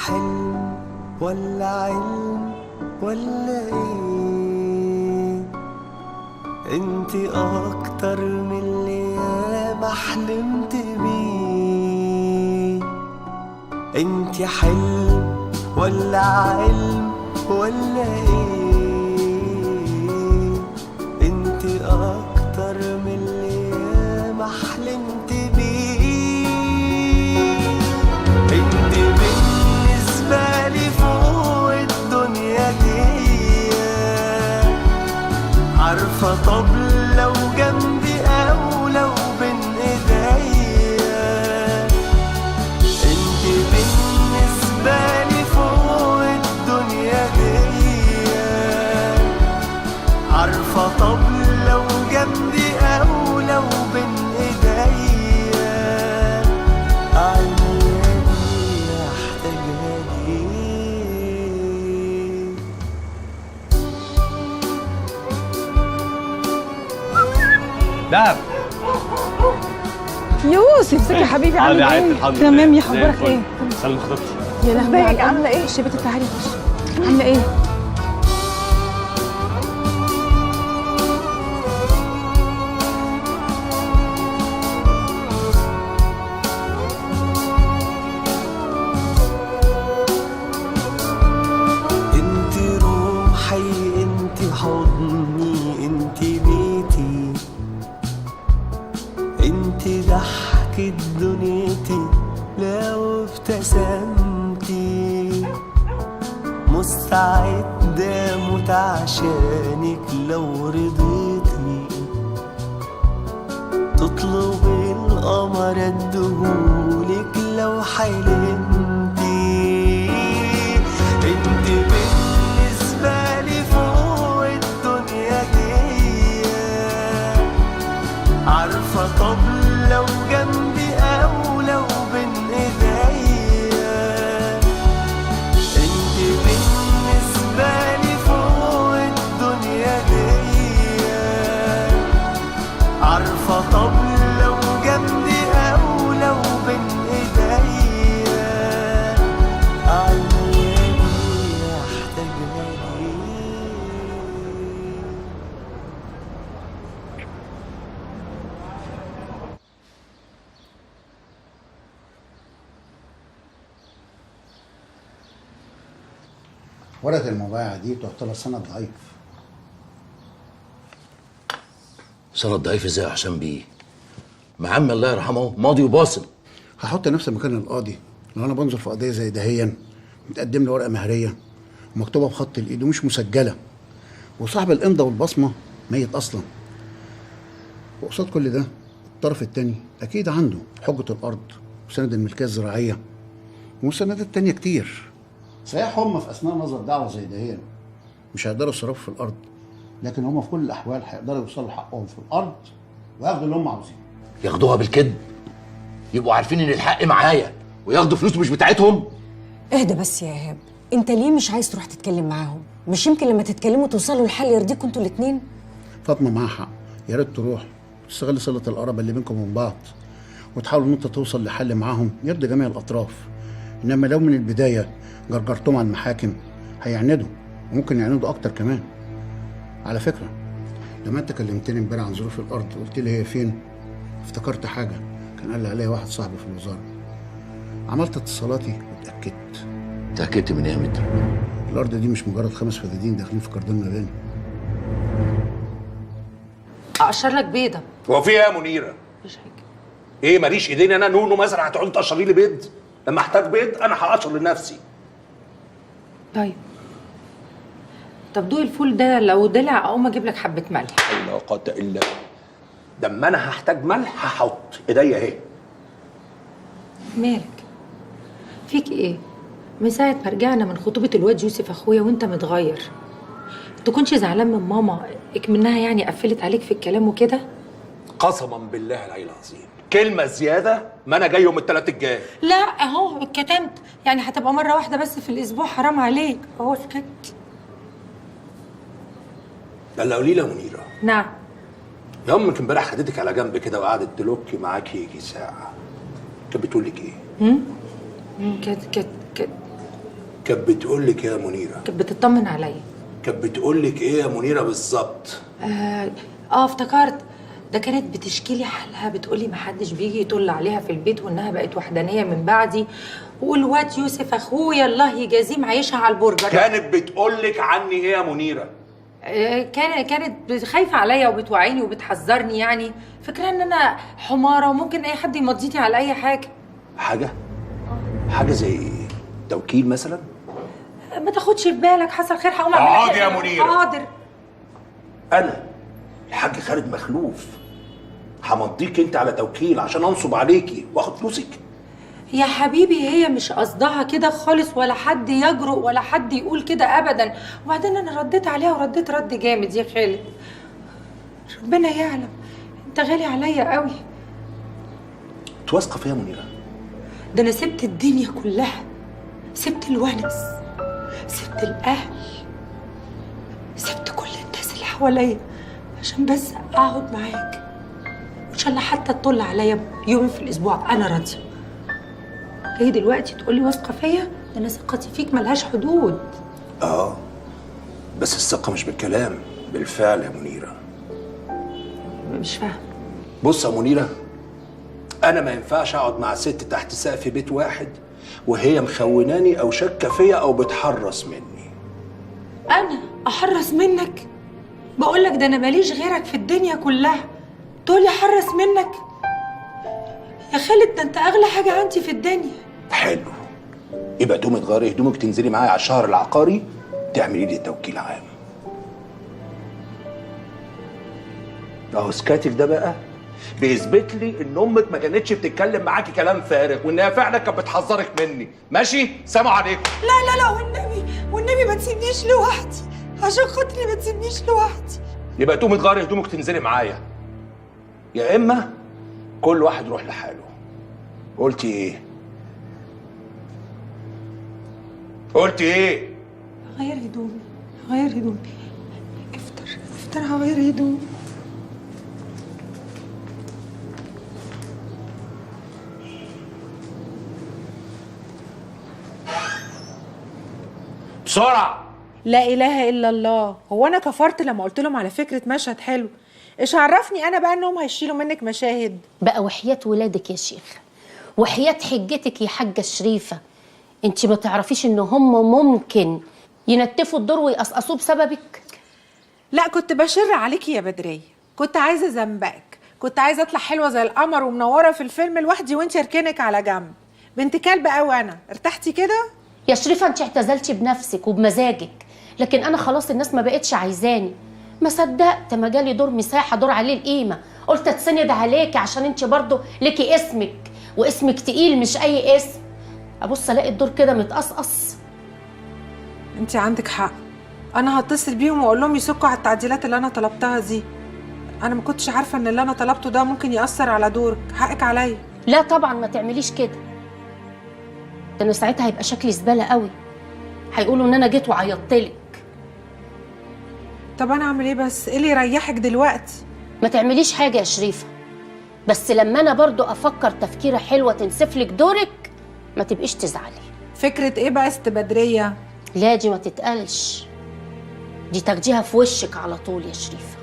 حلم ولا علم ولا ايه؟ انت اكتر من اللي ياما حلمت بيه. انت حلم ولا علم ولا ايه؟ انت اكتر من اللي ياما حلمت بيه. انت بالنسبة لي فوق الدنيا دي، عارفة؟ طب لو جنبي أو لو بين إيديا، انت بالنسبة لي فوق الدنيا دي، عارفة؟ طب لو جنبي أو لو بين إيديا، عيني أحتاجها ليه. دهب. يوسف، ازيك يا حبيبي؟ عامل ايه؟ الحمد لله. تمام يا زي حبيبي، الفل. ايه؟ سلم خطيبتي. يا لهوي، ازيك؟ عامله ايه؟ شبت، تعالي خش. عامله ايه؟ انت روحي، انت حضني، انت بيتي، انت ضحكة دنيتي لو ابتسمتي، مستعدة اموت عشانك لو رضيتي، تطلبي القمر اديهولك لو حلمتي. انت بالنسبة لي فوق الدنيا دي، عارفة؟ طب لو جنبي أو لو بين إيديا، انت بالنسبة لي فوق الدنيا دي، عارفة؟ طب لو جنبي أو لو بين إيديا، عيني أحتاجها ليه. ورقة المبايعة دي تعتبر سند ضعيف. سند ضعيف ازاي يا حسام بيه؟ ما عمي الله يرحمه ماضي وباصم. هحط نفسي مكان القاضي لو انا بنظر في قضية زي دهيا، متقدم لي ورقة مهرية ومكتوبة بخط الايد ومش مسجلة، وصاحب الإمضة والبصمة ميت أصلا، وقصاد كل ده الطرف التاني أكيد عنده حجة الأرض وسند الملكية الزراعية ومستندات تانية كتير. صحيح هم في أثناء نظر دعوة زي دهيا مش هيقدروا يصرفوا في الأرض، لكن هم في كل الأحوال هيقدروا يوصلوا لحقهم في الأرض وياخدوا اللي هم عاوزينه. ياخدوها بالكذب، يبقوا عارفين ان الحق معايا وياخدوا فلوس مش بتاعتهم. اهدى بس يا ايهاب، انت ليه مش عايز تروح تتكلم معاهم؟ مش يمكن لما تتكلموا توصلوا لحل يرضيكوا انتوا الاتنين؟ فاطمة معاها حق، يا ريت تروح تستغل صلة القرابة اللي بينكم وبين بعض وتحاولوا ان انت توصل لحل معاهم يرضي جميع الأطراف. إنما لو من البداية جرجرتهم على المحاكم هيعندوا، وممكن يعندوا أكتر كمان. على فكرة لما أنت كلمتني امبارح عن ظروف الأرض وقلت لي هي فين، افتكرت حاجة كان قال لي عليها واحد صاحبي في الوزارة. عملت اتصالاتي واتأكدت. اتأكدت من ايه يا متر؟ الأرض دي مش مجرد 5 فدادين داخلين في كردون مباني. اقشر لك بيضة. هو في ايه يا منيرة؟ مفيش حاجة. ايه ماليش ايدين انا نونو مثلا هتقعدي تقشري لي بيض؟ لما احتاج بيض انا هقشر لنفسي. طيب طب دوق الفول ده، لو دلع اقوم اجيب لك حبه ملح. لا قوة الا ده، اما انا هحتاج ملح هحط ايديا اهي. مالك؟ فيك ايه؟ من ساعة ما رجعنا من خطوبه الواد يوسف اخويا وانت متغير. تكونش زعلان من ماما اكمنها يعني قفلت عليك في الكلام وكده؟ قسما بالله العلي العظيم كلمة زيادة ما انا جاي يوم الثلاث الجاي. لا اهو اتكتمت، يعني هتبقى مرة واحدة بس في الاسبوع، حرام عليك. اهو سكت. لا قولي لي يا منيرة. نعم. يا امك امبارح خدتك على جنب كده وقعدت تلوكي معاكي يجي ساعة، كانت بتقول لك ايه؟ كانت كانت كانت كانت بتقول لك ايه يا منيرة؟ كانت بتطمن عليا. كانت بتقول لك ايه يا منيرة بالظبط؟ افتكرت، ده كانت بتشكي لي حالها، بتقولي محدش بيجي يطل عليها في البيت وانها بقت وحدانية من بعدي، والواد يوسف اخويا الله يجازيه معيشها على البرجر. كانت بتقول لك عني ايه يا منيرة؟ كانت خايفة عليا وبتوعيني وبتحذرني، يعني فكرة ان انا حماره وممكن اي حد يمضيني على اي حاجة. حاجة؟ حاجة زي ايه؟ توكيل مثلا؟ ما تاخدش في بالك، حصل خير هقوم اعمل. اقعدي يا منيرة. حاضر. انا الحاج خالد مخلوف همضيك انت على توكيل عشان انصب عليكي واخد فلوسك؟ يا حبيبي هي مش قصدها كده خالص، ولا حد يجرؤ ولا حد يقول كده ابدا. وبعدين انا رديت عليها ورديت رد جامد يا خالد. ربنا يعلم انت غالي عليا قوي. انت واثقة فيا يا منيرة؟ ده انا سبت الدنيا كلها، سبت الونس، سبت الاهل، سبت كل الناس اللي حواليا عشان بس اقعد معاك. وان شاء الله حتى تطل عليا يوم في الاسبوع انا راضية. جاي دلوقتي تقولي واثقة فيا؟ ده انا ثقتي فيك ملهاش حدود. بس الثقة مش بالكلام، بالفعل يا منيرة. مش فاهمه. بص يا منيرة، انا ما ينفعش اقعد مع ست تحت سقف بيت واحد وهي مخوناني او شاكه فيا او بتحرص مني. انا احرص منك؟ بقولك ده انا ماليش غيرك في الدنيا كلها، تقولي احرص منك؟ يا خالد ده انت اغلى حاجة عندي في الدنيا. حلو، يبقى تقومي تغيري هدومك تنزلي معايا على الشهر العقاري تعملي لي توكيل عام. اهو سكاتك ده بقى بيثبت لي ان امك ما كانتش بتتكلم معاكي كلام فارغ، وانها فعلا كانت بتحذرك مني. ماشي؟ سلام عليكم. لا لا لا، والنبي والنبي ما تسيبنيش لوحدي، عشان خاطري ما تسيبنيش لوحدي. يبقى تقومي تغيري هدومك تنزلي معايا، يا اما كل واحد يروح لحاله. قلتي ايه؟ قلتي ايه؟ غير هدومي، غير هدومي. افطر افطر، هغير هدومي. بسرعة. لا اله الا الله، هو انا كفرت لما قلت لهم على فكرة مشهد حلو؟ ايش عرفني انا بقى انهم هيشيلوا منك مشاهد؟ بقى وحياة ولادك يا شيخ، وحياة حجتك يا حاجة شريفه، انت ما تعرفيش ان هم ممكن ينتفوا الدور ويقصقصوه بسببك؟ لا كنت بشر عليكي يا بدريه، كنت عايزه زنبقك، كنت عايزه اطلع حلوة زي القمر ومنوره في الفيلم لوحدي وانت اركنك على جنب. بنت كلب قوي انا. ارتحتي كده؟ يا شريفه انت اعتزلتي بنفسك وبمزاجك، لكن انا خلاص الناس ما بقتش عايزاني. ما صدقت ما جالي دور مساحة، دور عليه القيمة، قلت اتسند عليكي عشان انت برضو ليكي اسمك، واسمك تقيل مش اي اسم. ابص الاقي الدور كده متقصقص. انت عندك حق، انا هتصل بيهم واقول لهم يسكوا على التعديلات اللي انا طلبتها دي. انا ما كنتش عارفه ان اللي انا طلبته ده ممكن ياثر على دورك، حقك عليا. لا طبعا ما تعمليش كده، ده انا ساعتها هيبقى شكلي زبالة قوي، هيقولوا ان انا جيت وعيطتلك. طب انا اعمل ايه بس؟ ايه اللي يريحك دلوقتي؟ ما تعمليش حاجة يا شريفه، بس لما انا برضو افكر تفكيره حلوة تنسفلك دورك ما تبقيش تزعلي. فكرة ايه بقى يا ست بدريه؟ لا دي ما تتقالش، دي تاخديها في وشك على طول يا شريفه.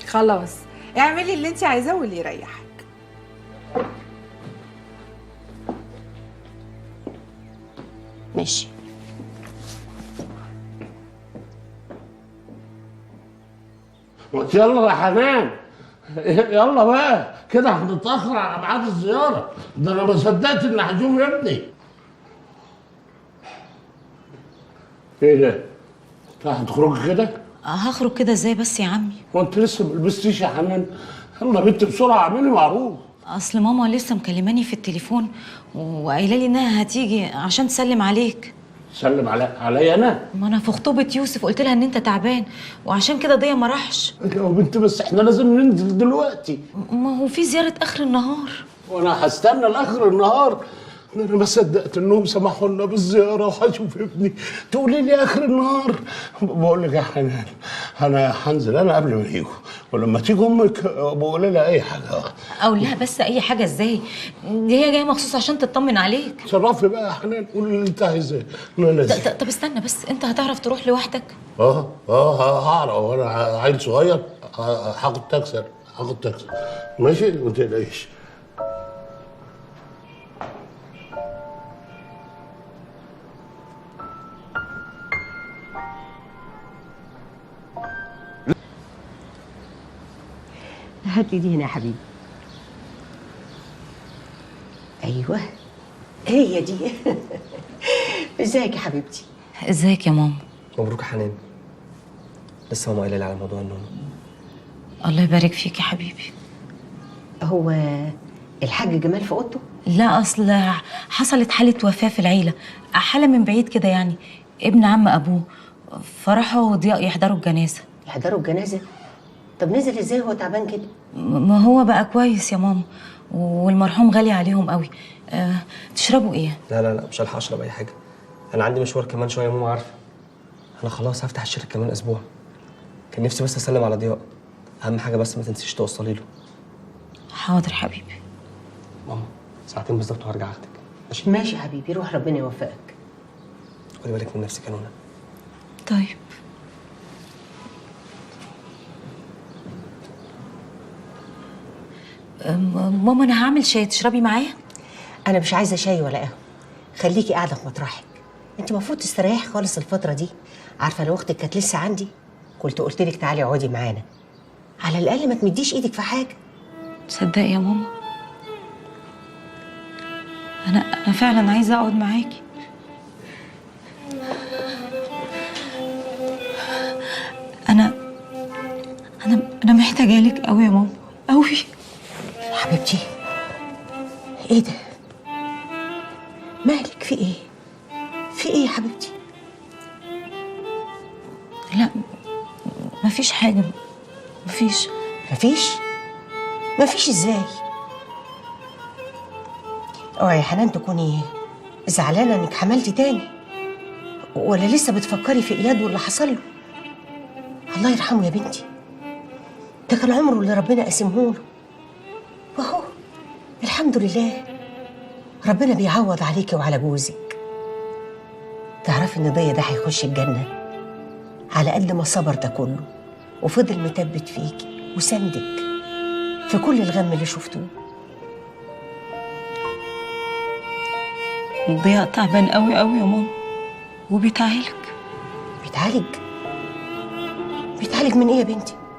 خلاص اعملي اللي انت عايزاه واللي يريحك. ماشي. يلا يا حنان، يلا بقى كده هنتأخر على ميعاد الزيارة، ده أنا ما صدقت إني هشوف ابني. إيه ده؟ أنت هتخرجي كده؟ هخرج كده إزاي بس يا عمي؟ هو أنت لسه ما لبستيش يا حنان؟ يلا بنت بسرعة اعملي معروف. أصل ماما لسه مكلماني في التليفون وقايلة لي إنها هتيجي عشان تسلم عليك. تسلم عليا أنا؟ ما أنا في خطوبة يوسف قلت لها إن أنت تعبان وعشان كده ضيا ما راحش. يا بنت بس إحنا لازم ننزل دلوقتي. ما هو في زيارة آخر النهار. وأنا هستنى لآخر النهار؟ أنا ما صدقت إنهم سمحوا لنا بالزيارة وهشوف ابني، تقولي لي آخر النهار؟ بقول لك يا حنان انا هنزل انا قبل ما يجوا، ولما تيجي امك بقول لها اي حاجة. اقول لها بس اي حاجة ازاي؟ دي هي جاية مخصوص عشان تطمن عليك. اتصرفي بقى يا حنان، قولي اللي انت عايزاه. طب استنى بس، انت هتعرف تروح لوحدك؟ اه هعرف، وانا عيل صغير؟ هاخد تاكسي، هاخد تاكسي. ماشي ما تقلقيش. هات لي دي هنا يا حبيبي. ايوه هي دي. ازيك يا حبيبتي؟ ازيك يا ماما؟ مبروك يا حنان، لسه ماما قايله لي على موضوع النوم. الله يبارك فيك يا حبيبي. هو الحاج جمال في اوضته؟ لا، اصل حصلت حاله وفاه في العيلة، حاله من بعيد كده يعني، ابن عم ابوه، فراحوا ضياء يحضروا الجنازة. يحضروا الجنازة؟ طب نزل ازاي هو تعبان كده؟ ما هو بقى كويس يا ماما، والمرحوم غالي عليهم قوي. تشربوا ايه؟ لا لا لا، مش هلحق اشرب اي حاجة، انا عندي مشوار كمان شوية يا ماما، عارفه. انا خلاص هفتح الشركة كمان اسبوع. كان نفسي بس اسلم على ضياء، اهم حاجة بس ما تنسيش توصلي له. حاضر حبيبي. ماما ساعتين بالظبط وهرجع اخدك. ماشي؟ ماشي يا حبيبي، روح ربنا يوفقك. خدي بالك من نفسك يا نونا. طيب. ماما انا هعمل شاي، تشربي معايا؟ انا مش عايزه شاي ولا قهوة، خليكي قاعدة في مطرحك. انت المفروض تستريحي خالص الفترة دي. عارفه لو اختك كانت لسه عندي كنت قلت لك تعالي اقعدي معانا، على الاقل ما تمديش ايدك في حاجة. تصدقي يا ماما انا فعلا عايزه اقعد معاكي. انا انا انا محتاجه لك قوي يا ماما، قوي. حبيبتي ايه ده؟ مالك في ايه؟ في ايه يا حبيبتي؟ لا مفيش حاجة، مفيش. مفيش؟ مفيش ازاي؟ اوعي يا حنان تكوني زعلانة انك حملتي تاني، ولا لسه بتفكري في اياد واللي حصل له؟ الله يرحمه يا بنتي، ده كان عمره اللي ربنا قسمه له، واهو الحمد لله ربنا بيعوض عليكي وعلى جوزك. تعرفي ان ضيا ده هيخش الجنة على قد ما صبر ده كله وفضل متبت فيكي وسندك في كل الغم اللي شفتوه. ضياء تعبان قوي قوي يا ماما، وبيتعالج. بيتعالج؟ بيتعالج من ايه يا بنتي؟